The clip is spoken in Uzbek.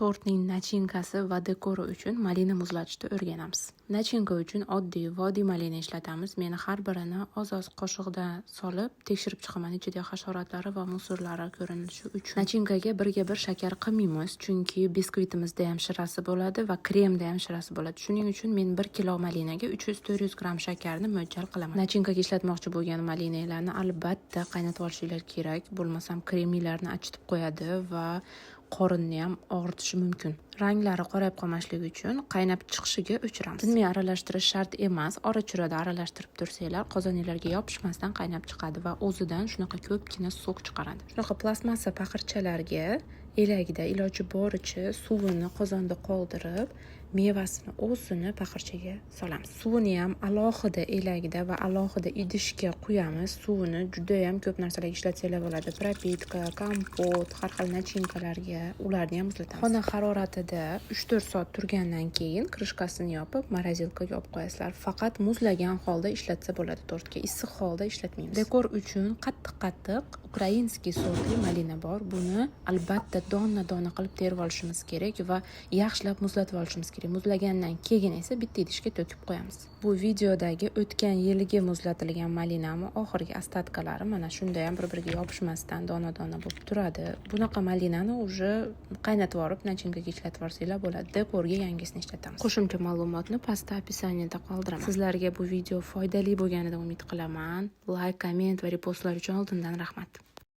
Tortning начинка si va dekori uchun malina muzlatishni o'rganamiz. Начинка uchun oddiy vodiy malina ishlatamiz. Men har birini oz-oz qoshiqdan solib tekshirib chiqaman, ichida hasharotlari va мусор lari ko'rinishi uchun. Начинка ga birga bir shakar qilmaymiz, chunki biskvitimizda ham shirasi bo'ladi va kremda ham shirasi bo'ladi. Shuning uchun men 1 kilo malinaga 300-400 gramm shakarni mo'ljal qilaman. Начинка ga ishlatmoqchi bo'lgan malinalarni albatta qaynatib olishinglar kerak, bo'lmasam kremiylarni achitib qo'yadi va qorinni ham og'ritishi mumkin. Ranglari qorayib qolmasligi uchun qaynab chiqishiga o'chiramiz. Tinmay aralashtirish shart emas. Ora-chirada aralashtirib tursanglar, qozoninglarga yopishmasdan qaynab chiqadi va o'zidan shunaqa ko'pgina сок chiqaradi. Shunaqa plastmassa paqirchalarga elagida iloji boricha suvini qozonda qoldirib, mevasini o'zini paqirchaga solamiz. Suvini ham alohida elagida va alohida idishga quyamiz. Suvini judayam ko'p narsalarga ishlatsanglar bo'ladi. Пропитка, kompot, har xil начинка larga, ularni ham muzlatamiz. Xona haroratida 3-4 soat turgandan keyin крышка sini yopib, морозилка ga olib qo'yasizlar. Faqat muzlagan holda ishlatsa bo'ladi tortga, issiq holda ishlatmaymiz. Dekor uchun qattiq-qattiq украинский sortli malina bor. Buni albatta dona-dona qilib terib olishimiz kerak va yaxshilab muzlatib olishimiz kerak. Muzlagandan keyin esa bitta idishga to'kib qo'yamiz. Bu videodagi o'tgan yilgi muzlatilgan malinani oxirgi остатка lari mana shunday ham bir-biriga yopishmasdan dona-dona bo'lib turadi. Bunaqa malinani уже qaynatib yuborib, начинка ga ishlatib yuborsanglar bo'ladi. Dekorga yangisini ishlatamiz. Qo'shimcha ma'lumotni pastda описание da qoldiraman. Sizlarga bu video foydali bo'lganidan umid qilaman. Layk, komment va repostlar uchun oldindan rahmat.